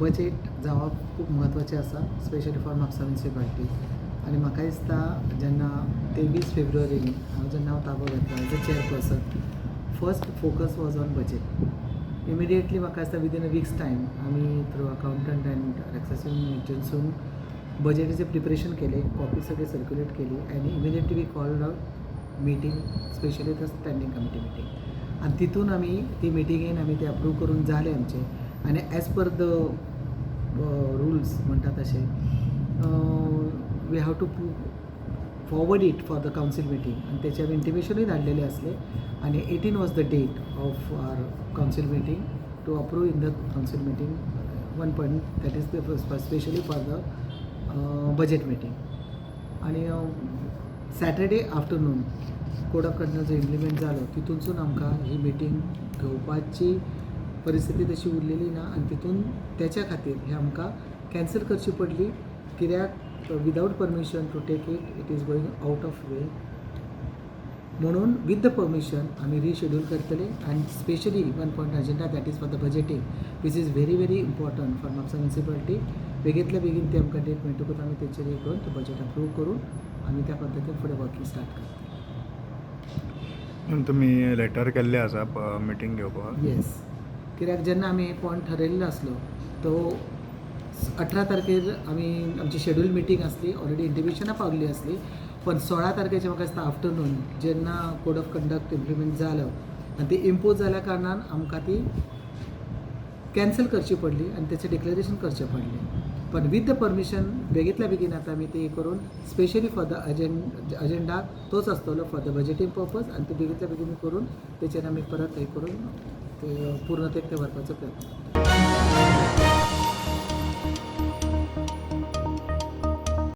Budget जावप खूब म्हत्वाचें आसा, स्पेशली फॉर म्हापसा म्युनिसिपालिटी. आनी म्हाका दिसता, जेन्ना 23 फेब्रुवारीन हांव जेन्ना हांव ताबो घेतलो as a chairperson, first focus was on budget. Immediately, म्हाका दिसता, विदीन अ वीक्स टायम आमी थ्रू अकावंटंट अँड टॅक्सेशन हेतूनसून बजेटीचें प्रिपरेशन केलें, कॉपी सगळी सर्क्युलेट केली आनी immediately we called a meeting, specially the standing committee meeting. आनी तितून आमी ती मिटिंगेन आमी ते अप्रूव करून जालें आमचें. आनी एज पर the rules म्हणटा तशें, we have to forward it for the council meeting. आनी तेचे आमी इंटिमेशनूय धाडलेलें आसलें आनी 18 was the date of our council meeting to approve in the council meeting one point, that is the specially for the budget meeting. आनी Saturday afternoon code of conduct जो implement जालो, तितूनसून आमकां ही meeting घेवपाची परिस्थिती तशी उरलेली ना आनी तितून तेच्या खातीर हें आमकां कॅन्सल करची पडली, कित्याक without permission to take it, it is going out of way. म्हणून विथ the permission आमी रिशेड्यूल करतले. And specially one point agenda, that is for the budgeting, which is very very important for Mapusa municipality. बेगींतल्या बेगीन ती आमकां date मेळटकूच आमी तेचेर हे करून तो बजेट अप्रूव करून आमी त्या पद्दतीन फुडें वर्किंग स्टार्ट करतले. तुमी लेटर केल्ले आसा मिटींग घेवपाक? येस, कित्याक जेन्ना आमी पॉयंट ठरयल्लो आसलो, तो 18 तारखेर आमी आमची शेड्यूल मिटींग आसली, ऑलरेडी इंटिमेशनां पावल्ली आसली. पण 16 तारखेचे म्हाका दिसता आफ्टरनून जेन्ना कोड ऑफ कंडक्ट इम्प्लिमेंट जालो आनी ती इम्पोज जाल्या कारणान आमकां ती कॅन्सल करची पडली आनी तेचें डिक्लेरेशन करचें पडलें. पण विथ the permission बेगींतल्या बेगीन आतां आमी ती करून, specially for the agenda तोच आसतलो फॉर the budgeting purpose. आनी ते बेगींतल्या बेगीन करून तेचेर आमी परत हें करून ते पूर्णतेक ते व्हरपाचो प्रयत्न करतले.